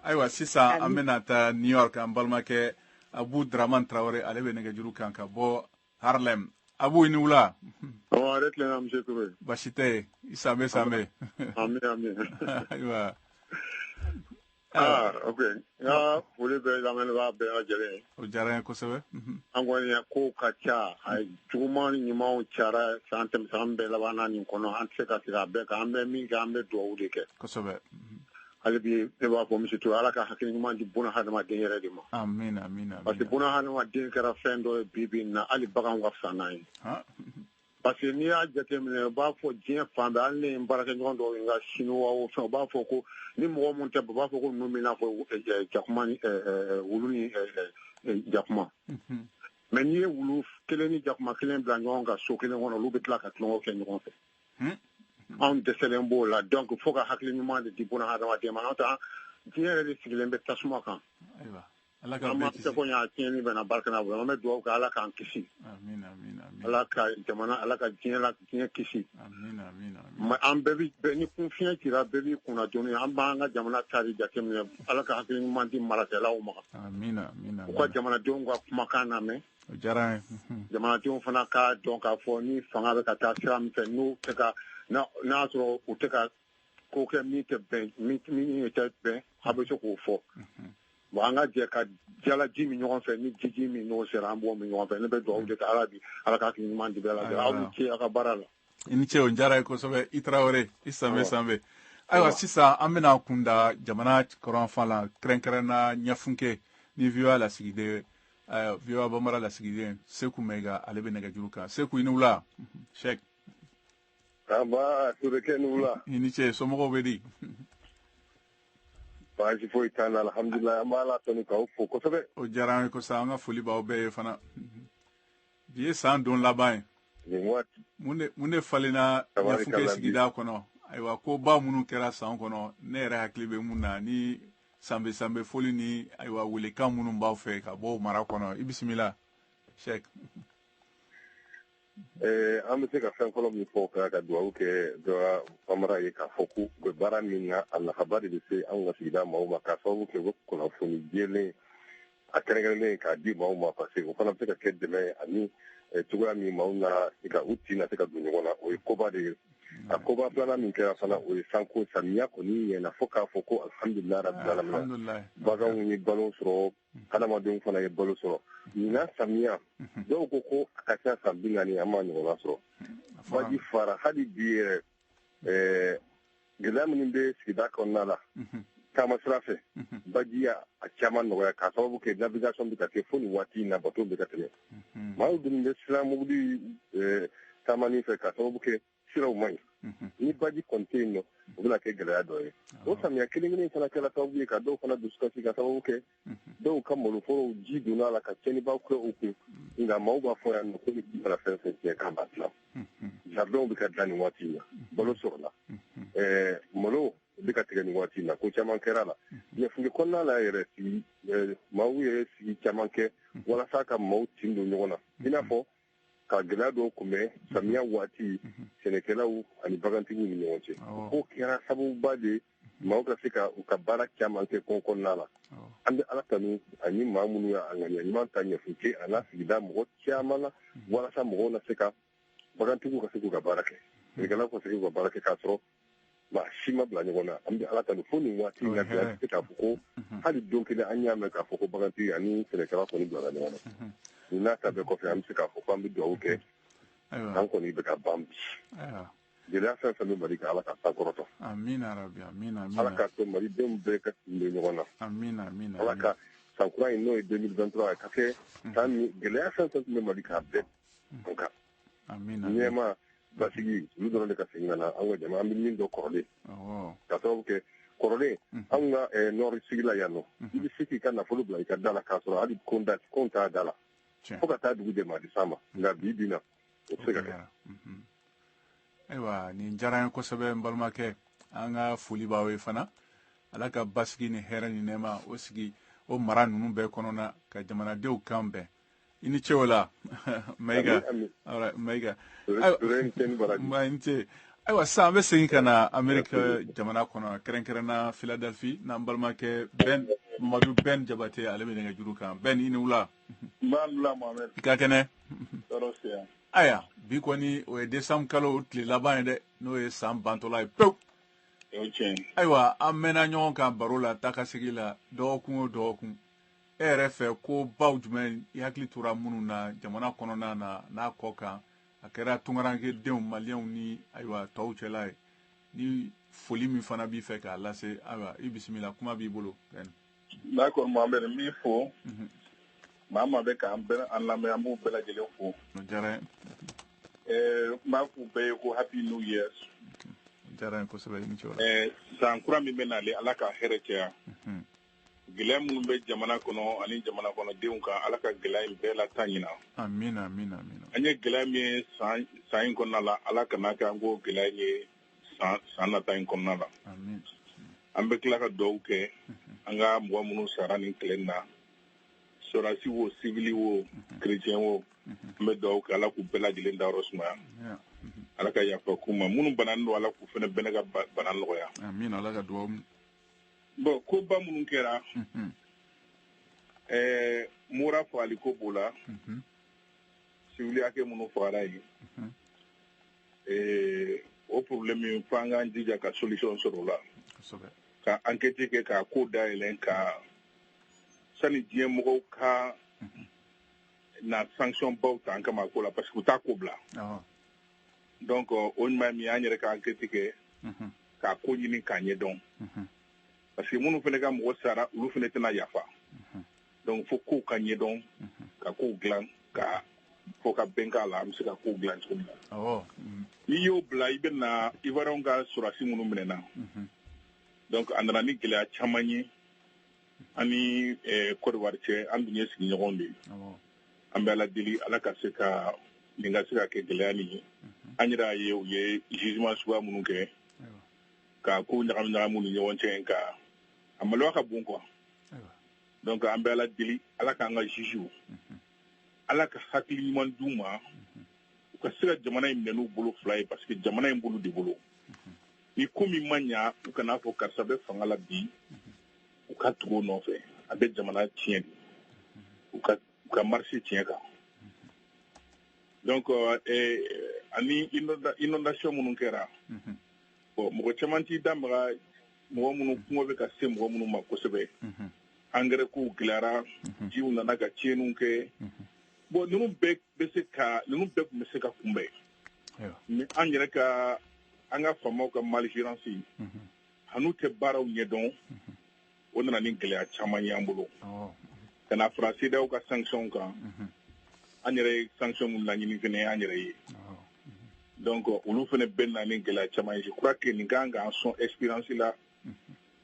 Ayiwa, sisan an bɛna taa New York, an balimakɛ Abu Draman Traore, ale bɛ nɛgɛjuru kan ka bɔ Harlem. Abu, i ni wula. Awɔ, a tilenna, monsieur Touré. Basi tɛ yen, i sanbɛ sanbɛ. Ami, ami. Ayiwa. Ah, ok. N ka foli bɛ lamɛnnibaga bɛɛ lajɛlen ye. O diyara n ye kosɛbɛ. An kɔni kow ka ca, a juguman ni ɲumanw cayara san tɛmɛ san bɛɛ labanna nin kɔnɔ, an tɛ se ka segin a bɛɛ kan. An bɛ min kɛ, an bɛ dugawu de kɛ. Hali bi ne b'a fɔ, monsieur Touré, Ala ka hakili ɲuman di buna hadamaden yɛrɛ de ma. Amina, amina. Parce que buna hadamaden kɛra fɛn dɔ ye bi bi in na, hali baganw ka fisa n'an ye. Parce que n'i y'a jateminɛ, u b'a fɔ diɲɛ fan bɛɛ, hali ne ye n baarakɛɲɔgɔn dɔw ye, n ka Chinois o fɛn, u b'a fɔ ko ni mɔgɔ mun tɛ, u b'a fɔ ko ninnu bɛ i n'a fɔ jakuma ni wulu ni jakuma. Mais n'i ye wulu kelen ni jakuma kelen bila ɲɔgɔn kan so kelen kɔnɔ, olu bɛ tila ka tulonkɛ kɛ ɲɔgɔn fɛ. Anw dɛsɛlen b'o la. Donc fo ka hakili ɲuman de di buna hadamaden ma, n'o tɛ diɲɛ yɛrɛ de sigilen bɛ tasuma kan. Ala ka An bɛɛ ma kisi. seko ɲa tiɲɛni bɛna barika n'a bolo. An bɛ dugawu kɛ, Ala k'an kisi. Ala ka jamana, Ala ka diɲɛ la diɲɛ kisi. An bɛɛ bi bɛɛ ni kun fiɲɛ cira, bɛɛ b'i kunna dɔɔni. An b'an ka jamana ta de jateminɛ. Ala ka hakili ɲuman di marakɛlaw ma. Amina, amina. U ka jamanadenw ka kumakan lamɛn. O diyara n ye. Jamanadenw fana k'a dɔn k'a fɔ ni fanga bɛ ka taa sira min fɛ, n'u tɛ ka n'a y'a sɔrɔ u tɛ ka ko kɛ min tɛ bɛn, min tɛ bɛn, a bɛ se k'o fɔ. Bon, an ka jɛ ka jalaji min ɲɔgɔn fɛ, ni jiji min n'o sera, an b'o min ɲɔgɔn fɛ. Ne bɛ dugawu de kɛ Ala bi, Ala ka hakili ɲuman di bɛɛ lajɛlen. Aw ni ce aw ka baara la. I ni ce, o diyara ye kosɛbɛ. I Tarawele, i sanbɛ sanbɛ. Ayiwa, sisan an bɛna kunda jamana kɔrɔnfan la, kɛrɛnkɛrɛnna Ɲafunke ni VOA lasigiden, VOA Bambara lasigiden Seku Mayiga, ale bɛ nɛgɛjuru kan. Seku, i ni wula. Sɛk. Aba, Touré ni wula. I ni ce, somɔgɔw bɛ di? Baasi foyi t'an na, alhamdulilayi, an b'a la tanu k'aw fo kosɛbɛ. O diyara an ye kosɛbɛ, an ka foli b'aw bɛɛ ye fana. Bi ye san don laban ye. Nin waati. Mun de falenna Ɲafunke sigida kɔnɔ? Ayiwa, ko ba minnu kɛra san kɔnɔ, ne yɛrɛ hakili bɛ mun na ni sanbɛ sanbɛ foli ni ayiwa welekan minnu b'aw fɛ ka bɔ mara kɔnɔ. I bisimila, Sɛk. An bɛ se ka fɛn fɔlɔ min fɔ ka dugawu kɛ VOA Bambara ye, k'a fɔ ko u bɛ baara min na, a nafaba de bɛ se anw ka sigida maaw ma, k'a sababu kɛ u bɛ kunnafoni jɛlen a kɛrɛnkɛrɛnnen k'a di maaw ma, parce que o fana bɛ se ka kɛ dɛmɛ ye ani cogoya min maaw na se ka u tin na se ka don ɲɔgɔn na, o ye koba de ye. A koba filanan min kɛra fana, o ye sanko. Samiya kɔni ɲɛna fo k'a fɔ ko alhamdulilayi rabbil alamin. Baganw ye balo sɔrɔ, hadamadenw fana ye balo sɔrɔ. Ɲinan samiya, dɔw ko ko a ka ca san 40, an m'a ɲɔgɔnna sɔrɔ. Baji fara. Hali bi yɛrɛ, gɛlɛya minnu bɛ sigida kɔnɔna la taama sira fɛ, baji y'a caman nɔgɔya, k'a sababu kɛ navigation bɛ ka kɛ fo nin waati in na, bateau bɛ ka tɛmɛ. Maaw dun bɛ siran mobili taamani fɛ, k'a sababu kɛ siraw man ɲi. Ni baji kɔni tɛ yen nɔ, o bɛna kɛ gɛlɛya dɔ ye. O samiya kelen kelen fana kɛra sababu ye ka dɔw fana dusukasi, ka sababu kɛ dɔw ka maloforow ji donna a la ka tiɲɛnibaw kɛ u kun. Nka maaw b'a fɔ yan nɔ ko ni ji mana fɛn fɛn tiɲɛ, k'a b'a dilan. Jardinw bɛ ka dilan nin waati in na, balo sɔrɔla, malo bɛ ka tigɛ nin waati in na. Ko caman kɛra la ɲɛfunge kɔnɔna la yɛrɛ. Sigi, maaw ye sigi caman kɛ walasa ka maaw tin don ɲɔgɔn na, i n'a fɔ ka gɛlɛya dɔw kunbɛn samiya waati sɛnɛkɛlaw ani bagantigiw ni ɲɔgɔn cɛ. Ko kɛra sababuba de maaw ka se ka u ka baara caman kɛ kɔn kɔnɔna la. An bɛ Ala tanu ani maa minnu y'a ŋaniya ɲuman ta ɲɛfunke a n'a sigida mɔgɔ caman na, walasa mɔgɔw na se ka, bagantigiw ka se k'u ka baara kɛ, sɛnɛkɛlaw ka se k'u ka baara kɛ, k'a sɔrɔ maa si ma bila ɲɔgɔn na. An bɛ Ala tanu fo nin waati in na bi, an tɛ se k'a fɔ ko hali don kelen an y'a mɛn k'a fɔ ko bagantigi ani sɛnɛkɛla kɔni bilala ɲɔgɔn na. Nin n'a ta bɛɛ kɔfɛ, an bɛ se k'a fɔ ko an bɛ dugawu kɛ. An kɔni bɛ ka ban bi. Gɛlɛya fɛn fɛn bɛ Mali kan, Ala ka sankɔrɔtɔ. Amina rabi, amina. Ala k'a to Malidenw bɛɛ ka tin don ɲɔgɔn na. Amina, amina. Ala ka san kura in, n'o ye 2023 ye, ka kɛ san min gɛlɛya fɛn fɛn tun bɛ Mali kan, a bɛɛ nka ɲɛma basigi, olu dɔrɔn de ka segin ka na an ka jama. An bɛ min dɔn kɔrɔlen, ka sababu kɛ kɔrɔlen, anw ka nord sigi la yan nɔ, i bɛ se k'i ka nafolo bila i ka da la k'a sɔrɔ hali kon t'a da la, fo ka taa dugu jɛ, maa di s'a ma. Nka bi bi na, o tɛ se ka kɛ. Ayiwa, nin diyara n ye kosɛbɛ, n balimakɛ. An ka foli b'aw ye fana. Ala ka basigi ni hɛrɛ ni nɛɛma o sigi o mara ninnu bɛɛ kɔnɔna, ka jamanadenw kan bɛn. I ni ce o la, Mayiga. Mayiga, ayiwa, n ce. Ayiwa, sisan an bɛ segin ka na Ameriki jamana kɔnɔ, kɛrɛnkɛrɛnna Philadelphie, n'an balimakɛ Ben Mamadu Ben Jabate, ale bɛ nɛgɛjuru kan. Ben, i ni wula. I ka kɛnɛ? Ayiwa, bi kɔni o ye décembre kalo tile laban ye dɛ, n'o ye san bantɔla ye pewu. Ayiwa, an mɛnna ɲɔgɔn kan baro la, taa ka segin la, dɔgɔkun o dɔgɔkun. E yɛrɛ fɛ, ko baw jumɛn i hakili tora minnu na jamana kɔnɔna na n'a kɔ kan, a kɛra tunkarankedenw, maliyɛnw ni ayiwa tɔw cɛla ye, ni foli min fana b'i fɛ k'a lase? Ayiwa, i bisimila, kuma b'i bolo. D'accord, Mohamed, n b'i fo. Maa maa bɛ k'an bɛɛ an lamɛn, an b'u bɛɛ lajɛlen fo. O diyara n ye. N b'a f'u bɛɛ ye ko Happy New Year. O diyara n ye kosɛbɛ, i ni ce o la. San kura min bɛ nalen, Ala ka hɛrɛ caya. Gɛlɛya minnu bɛ jamana kɔnɔ ani jamana kɔnɔdenw kan, Ala ka gɛlɛya in bɛɛ lataa ɲina. Amina, amina, amina. An ye gɛlɛya min ye san san in kɔnɔna la, Ala kana kɛ an k'o gɛlɛya ye san san nata in kɔnɔna la. An bɛ tila ka dugawu kɛ an ka mɔgɔ minnu sara nin kɛlɛ in na, sɔrɔdasi wo, civil wo, chrétien wo, an bɛ dugawu kɛ, Ala k'u bɛɛ lajɛlen dayɔrɔ sumaya, Ala ka yafa k'u ma. Minnu bananen don, Ala k'u fana bɛɛ ka bana nɔgɔya. Amina, Ala ka dugawu. Bon, koba minnu kɛra, Mora fagali ko b'o la, civil hakɛ minnu fagara yen, o problème, fo an k'an jija ka solution sɔrɔ o la, ka enquête kɛ, k'a ko dayɛlɛn, ka sani diɲɛ mɔgɔw ka na sanction baw ta an kama ko la, parce que u t'a ko bila. Donc o ɲuman ye min ye, an yɛrɛ ka enquête kɛ, k'a ko ɲini k'a ɲɛdɔn, parce que minnu fana ka mɔgɔ sara, olu fana tɛna yafa. Donc fo kow ka ɲɛdɔn, ka kow dilan, ka fo ka bɛn k'a la, an bɛ se ka kow dilan cogo min na. N'i y'o bila, i bɛ na Ivoiriyɛnw ka sɔrɔdasi minnu minɛna. Donc a nana ni gɛlɛya caman ye an ni Côte d'Ivoire cɛ. An dun ye sigiɲɔgɔnw de ye. An bɛ Ala deli, Ala ka se ka nin ka se ka kɛ gɛlɛya nin ye. An yɛrɛ y'a ye u ye jugement suguya minnu kɛ, ka kow ɲagami ɲagami u ni ɲɔgɔn cɛ, nka a maloya ka bon quoi. Donc an bɛ Ala deli, Ala k'an ka jugew, Ala ka hakili ɲuman d'u ma, u ka se ka jamana in minɛ n'u bolo fila ye, parce que jamana in b'olu de bolo. Ni ko min ma ɲa, u kana fɔ karisa bɛ fanga la bi, u ka tugu o nɔfɛ, a bɛ jamana tiɲɛ de, u ka marcher tiɲɛ kan. Donc Ani inondation minnu kɛra, bon, mɔgɔ caman t'i da maga mɔgɔ minnu kɔngɔ bɛ ka se mɔgɔ minnu ma kosɛbɛ. Engrais kow gɛlɛyara, jiw nana ka tiɲɛniw kɛ. Bon, ninnu bɛɛ bɛ se ka, ninnu bɛɛ tun bɛ se ka kunbɛn. Mais an yɛrɛ ka, an ka faamaw ka malgérance, hanu tɛ baaraw ɲɛdɔn, o nana ni gɛlɛya caman ye an bolo. Ka na fara CEDEAO ka sanction kan, an yɛrɛ ye sanction mun laɲini fɛnɛ an yɛrɛ ye. Donc olu fɛnɛ bɛɛ na ni gɛlɛya caman ye. Je crois que nin kan k'an sɔn expérience la,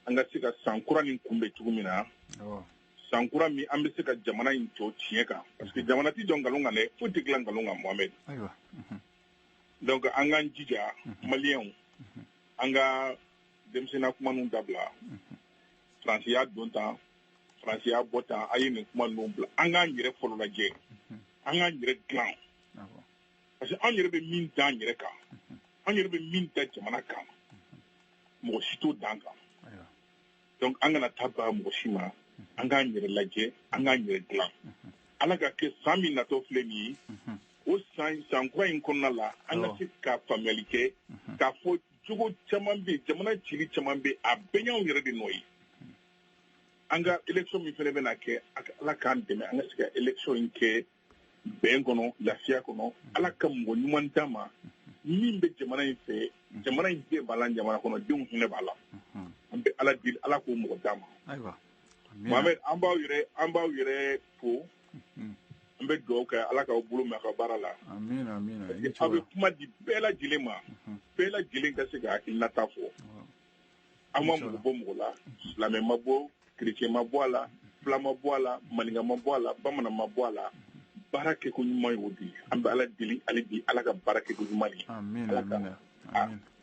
an ka se ka san kura nin kunbɛn cogo min na, san kura min an bɛ se ka jamana in jɔ tiɲɛ kan, parce que jamana tɛ jɔ nkalon kan dɛ, foyi tɛ dilan nkalon kan, Mohamed. Donc an k'an jija, Maliyɛnw, an ka denmisɛnninya kuma ninnu dabila. Faransi y'a don tan, Faransi y'a bɔ tan, a ye nin kuma ninnu bila. An k'an yɛrɛ fɔlɔ lajɛ, an k'an yɛrɛ dilan, parce que an yɛrɛ bɛ min da an yɛrɛ kan, an yɛrɛ bɛ min da jamana kan, mɔgɔ si t'o d'an kan. Donc an kana taa baga mɔgɔ si ma, an k'an yɛrɛ lajɛ, an k'an yɛrɛ dilan. Ala ka kɛ san min natɔ filɛ nin ye, o san, san kura in kɔnɔna la, an ka se ka faamuyali kɛ k'a fɔ jogo caman bɛ yen, jamana cili caman bɛ yen, a bɛɛ y'anw yɛrɛ de nɔ ye. An ka élection min fana bɛna kɛ, Ala k'an dɛmɛ an ka se ka élection in kɛ bɛn kɔnɔ, lafiya kɔnɔ. Ala ka mɔgɔ ɲuman d'an ma min bɛ jamana in fɛ, jamana in den b'a la, jamana kɔnɔ denw hinɛ b'a la. An bɛ Ala deli, Ala k'o mɔgɔ d'an ma. Mohamed, an b'aw yɛrɛ fo, an bɛ dugawu kɛ, Ala k'aw bolo mɛn a ka baara la. Amina, amina. Aw bɛ kuma di bɛɛ lajɛlen ma, bɛɛ lajɛlen ka se ka hakilinata fɔ. An ma mɔgɔ bɔ mɔgɔ la, silamɛ ma bɔ, chrétien ma bɔ a la, fila ma bɔ a la, maninka ma bɔ a la, bamanan ma bɔ a la. Baara kɛko ɲuman y'o de ye. An bɛ Ala deli hali bi, Ala ka baara kɛko ɲuman ye. Amina, amina.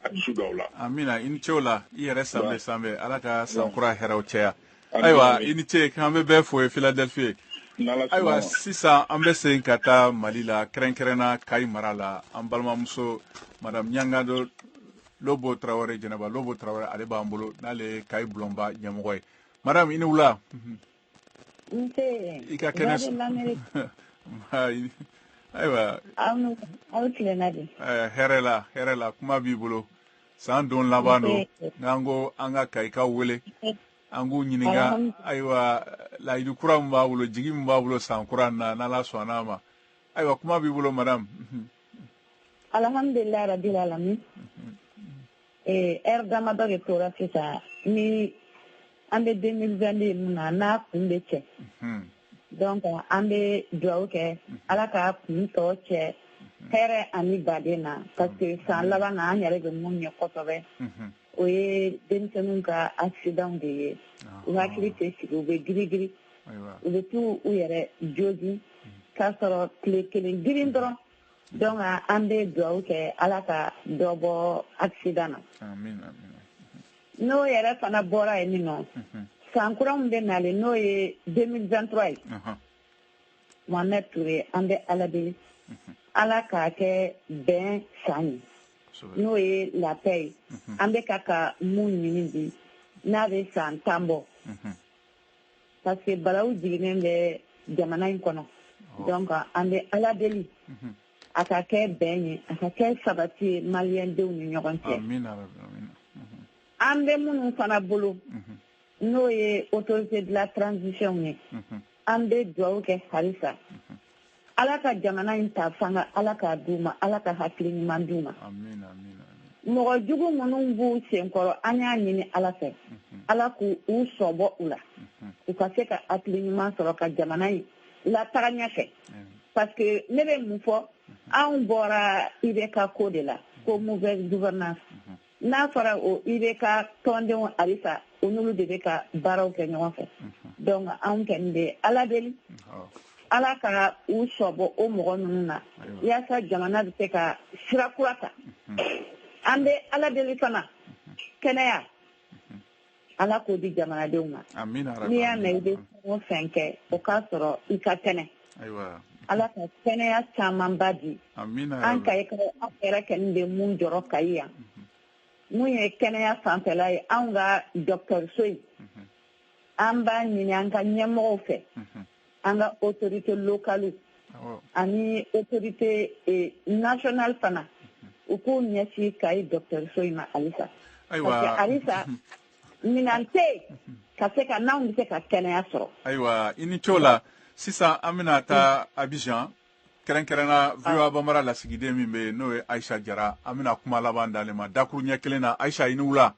A dusu don aw la. Amina, i ni ce o la, i yɛrɛ sanbɛ sanbɛ. Ala ka san kura hɛrɛw caya. Ayiwa, i ni ce, k'an bɛ bɛɛ fo ye Philadelphie. Ayiwa, sisan an bɛ segin ka taa Mali la, kɛrɛnkɛrɛnna Kayi mara la. An balimamuso Madame Ɲangado Lobo Tarawele, Jɛnɛba Lobo Tarawele, ale b'an bolo, n'ale ye Kayi bulonba ɲɛmɔgɔ ye. Madame, i ni wula. Nse. I ka kɛnɛ. Ayiwa. Aw tilenna di? Hɛrɛ la, hɛrɛ la. Kuma b'i bolo. San don laban don, n'an ko an ka Kayikaw wele, an k'u ɲininka, ayiwa, layidu kura min b'a bolo, jigi min b'a bolo san kura in na, n'Ala sɔnna a ma. Ayiwa, kuma b'i bolo, madame. Alhamdulilayi rabil alamin. Heure damadɔ de tora sisan ni an bɛ 2022 mun na, n'a kun bɛ cɛ. Donc an bɛ dugawu kɛ, Ala ka kun tɔ cɛ hɛrɛ ani baden na, parce que san laban na, an yɛrɛ bɛ mun ɲɛ kosɛbɛ, o ye denmisɛnninw ka accident de ye. U hakili tɛ sigi, u bɛ girigiri, u bɛ t'u u yɛrɛ jogin k'a sɔrɔ tile kelen girin dɔrɔn. Donc an bɛ dugawu kɛ, Ala ka dɔ bɔ accident na. N'o yɛrɛ fana bɔra yen nin nɔ, san kura min bɛ nalen, n'o ye 2023 ye, Mohamed Touré, an bɛ Ala deli, Ala k'a kɛ bɛn san ye, n'o ye la paix ye. An bɛ ka mun ɲini bi, n'a bɛ san 10 bɔ, parce que balawu jiginnen bɛ jamana in kɔnɔ. Donc an bɛ Ala deli, a ka kɛ bɛn ye, a ka kɛ sabati ye maliyɛndenw ni ɲɔgɔn cɛ. An bɛ minnu fana bolo, n'o ye autorité de la transition ye, an bɛ dugawu kɛ halisa, Ala ka jamana in ta fanga, Ala k'a d'u ma, Ala ka hakili ɲuman d'u ma. Mɔgɔ jugu minnu b'u senkɔrɔ, an y'a ɲini Ala fɛ, Ala k'u u sɔbɔ u la, u ka se ka hakili ɲuman sɔrɔ ka jamana in lataga ɲɛfɛ. Parce que ne bɛ mun fɔ, anw bɔra IBK ko de la, ko mauvaise gouvernance. N'a fɔra o IBK tɔndenw, halisa o n'olu de bɛ ka baaraw kɛ ɲɔgɔn fɛ. Donc anw kɔni bɛ Ala deli, Ala ka u sɔbɔ o mɔgɔ ninnu na, yaasa jamana bɛ se ka sira kura ta. An bɛ Ala deli fana, kɛnɛya, Ala k'o di jamanadenw ma. N'i y'a mɛn i bɛ fɛn o fɛn kɛ, o k'a sɔrɔ i ka kɛnɛ. Ala ka kɛnɛya camanba di an Kayikaw. An yɛrɛ kɔni bɛ mun jɔrɔ Kayi yan, mun ye kɛnɛya fanfɛla ye, anw ka dɔgɔtɔrɔso in, an b'a ɲini an ka ɲɛmɔgɔw fɛ, an ka autorité locale ani autorité nationale fana. U k'u ɲɛsin Kayi dɔgɔtɔrɔso in ma halisa. Ayiwa, parce que halisa minɛn tɛ yen ka se ka n'anw bɛ se ka kɛnɛya sɔrɔ. Ayiwa, i ni ce o la. Sisan an bɛna taa Abidjan, kɛrɛnkɛrɛnna VOA Bambara lasigiden min bɛ yen, n'o ye Ayisa Jara. An bɛna kuma laban d'ale ma dakuru ɲɛ kelen na. Ayisa, i ni wula.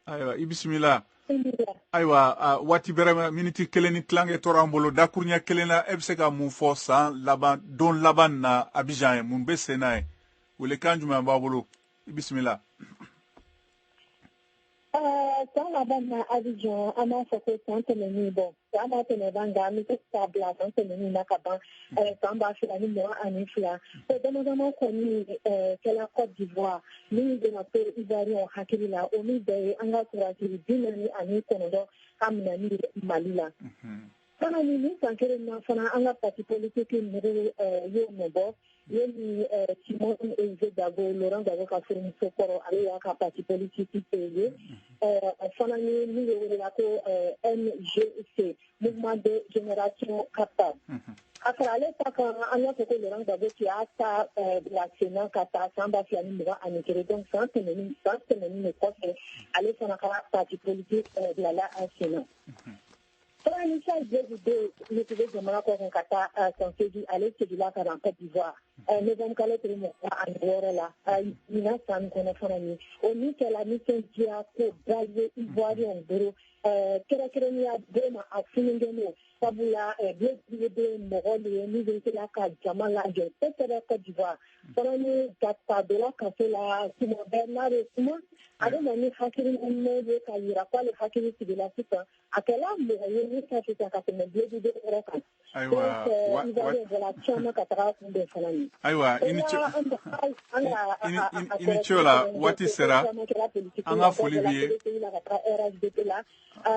Ayiwa, i bisimila. Ayiwa, waati bɛrɛ, miniti 1 ni tilankɛ tora an bolo. Dakuru ɲɛ kelen na, e bɛ se ka mun fɔ san laban, don laban na Abidjan ye? Mun bɛ sen na ye? Welekan jumɛn b'a bolo? I bisimila. San laban na Abidjan, an b'a fɔ ko san tɛmɛnen, bɔn, san ma tɛmɛ ban, nka an bɛ se k'a bila san tɛmɛnen na ka ban, san 2022, ko dama dama kɔni kɛla Côte d'Ivoire min bɛna to Ivoirien hakili la, o min bɛɛ ye an ka sɔrɔdasi 49 ka minɛni Mali la. Fana ni san kelen na fana, an ka parti politique ninnu y'o nɔ bɔ ye ni Simone Ehivet Gbagbo, Laurent Gbagbo ka furumuso kɔrɔ, ale y'a ka parti politique ye fana ni min bɛ wele ko MGC, Mouvement de Génération Capable. Ka fara ale ta kan, an y'a fɔ ko Laurent Gbagbo tun y'a ta bila sen na ka taa san 2021. Donc san tɛmɛnin de kɔfɛ, ale fana ka parti politique bilala a sen na. Fana ni Charles Blé Goudé min tun bɛ jamana kɔ kan ka taa san 8, ale seginna ka na Côte d'Ivoire novembre kalo tile 26 la ɲinan san kɔnɔ. Fana ye o min kɛla nisɔndiya ko ba ye Ivoirien bolo, kɛrɛnkɛrɛnnenya bolo ma a fununkɛlen, sabula Blé Goudé mɔgɔ de ye min bɛ se ka jama lajɔ kosɛbɛ Côte d'Ivoire. Fana ni ka ta donna kaso la, tuma bɛɛ n'a bɛ kuma, a bɛ na ni hakili ɲuman ye ka yira k'ale hakili sigila sisan. A kɛla mɔgɔ ye min ka fisa ka tɛmɛ Blé Goudé yɛrɛ kan. Ayiwa. Ivoirien bɔra caman ka taga kunbɛn fana ye. Ayiwa, i ni ce, i ni ce o la. Waati sera, an ka foli b'i ye.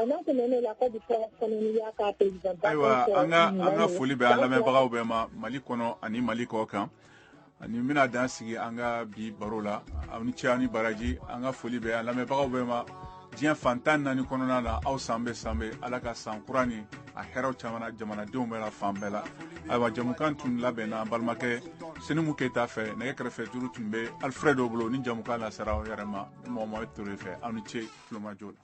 N'a tɛmɛn'o la, Côte d'Ivoire fana y'a ka président. Ayiwa, an ka foli bɛ an lamɛnbagaw bɛɛ ma, Mali kɔnɔ ani Mali kɔ kan. Ani n bɛna dan sigi an ka bi baro la. Aw ni ce, aw ni baraji. An ka foli bɛ an lamɛnbagaw bɛɛ ma diɲɛ fan 14 kɔnɔna na. Aw san bɛ san bɛ, Ala ka san kura ni a hɛrɛw caman jamanadenw bɛɛ la fan bɛɛ la. Ayiwa, jamukan tun labɛnna an balimakɛ Senimu Keyita fɛ. Nɛgɛ kɛrɛfɛ juru tun bɛ Alfredo bolo. Ni jamukan lasera aw yɛrɛ ma, mɔgɔ ma Ture fɛ. Aw ni ce tulomajɔ la.